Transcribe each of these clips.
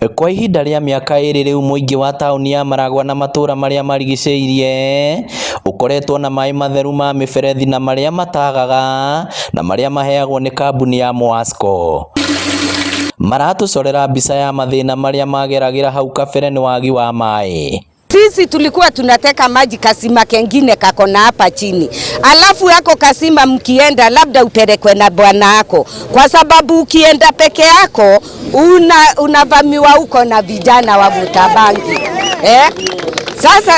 Kwa ihinda rĩa mĩaka ĩrĩ rĩu mũingĩ wa taũni ya Maragwa na matũra marĩa marigicĩirie ũkoretwo na maĩ matheru ma mĩberethi na marĩa matagaga na marĩa maheagwo nĩ kambuni ya Moasco. Maratũcorera mbica ya mathĩna marĩa mageragĩra hau kabere nĩ wagi wa maĩ. Sisi tulikuwa tunateka maji kasima kengine kako na hapa chini, alafu yako kasima mkienda labda uterekwe na bwana yako, kwa sababu ukienda peke yako unavamiwa huko na vijana wavuta bangi, eh? Sasa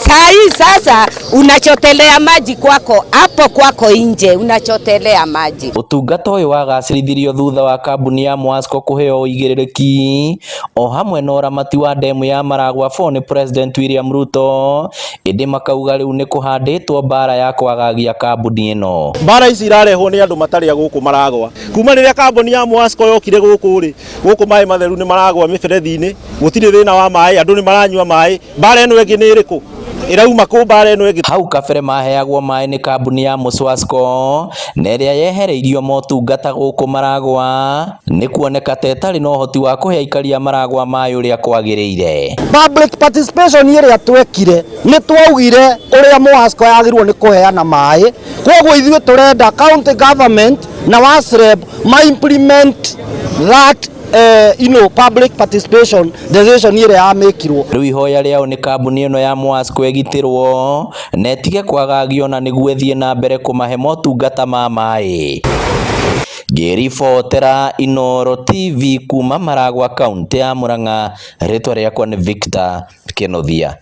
saa hii sasa unachotelea maji kwako hapo kwako nje unachotelea maji. Ũtungata ũyũ wagacĩrithirio thutha wa kambuni ya Mwasco kũheo ũigĩrĩrĩki o hamwe na ũramati wa ndemu ya Maragua 4 nĩ President William Ruto, ĩndĩ makauga rĩu nĩ kũhandĩtwo mbara ya kwagagia kambuni ĩno. Mbara ici irarehwo nĩ andũ matarĩ a gũkũ Maragwa. Kuma rĩrĩa kambuni ya Mwasco yokire gũkũ rĩ, gũkũ maĩ matheru nĩ maragwa mĩberethi-inĩ, gũtirĩ thĩna wa maĩ, andũ nĩ maranyua maĩ. Mbara ĩno ĩngĩ nĩ ĩrĩkũ? Ĩrauma kũ mbara ĩno ĩngĩ? Hau kabere maheagwo maĩ nĩ kambuni ya Muswasco na ĩrĩa yehereirio motungata gũkũ Maragwa nĩ kuoneka ta ĩtarĩ na ũhoti wa kũhe aikari a Maragwa maĩ ũrĩa kwagĩrĩire. Public participation ĩrĩa twekire nĩ twaugire ũrĩa Mwasco yagĩrĩirwo nĩ kũheana maĩ. Koguo ithuĩ tũrenda county government na WASREB ma implement that public participation decision ĩrĩa yamĩkirwo. Rĩu ihoya rĩao nĩ kambuni ĩno ya Mwasco ĩgitĩrwo na ĩtige kwagagio na nĩguo ĩthiĩ na mbere kũmahe motungata ma maĩ. Ngĩribotera Inooro TV kuma Maragwa, kaũntĩ ya Murang'a, rĩtwa rĩakwa nĩ Victor Kĩnuthia.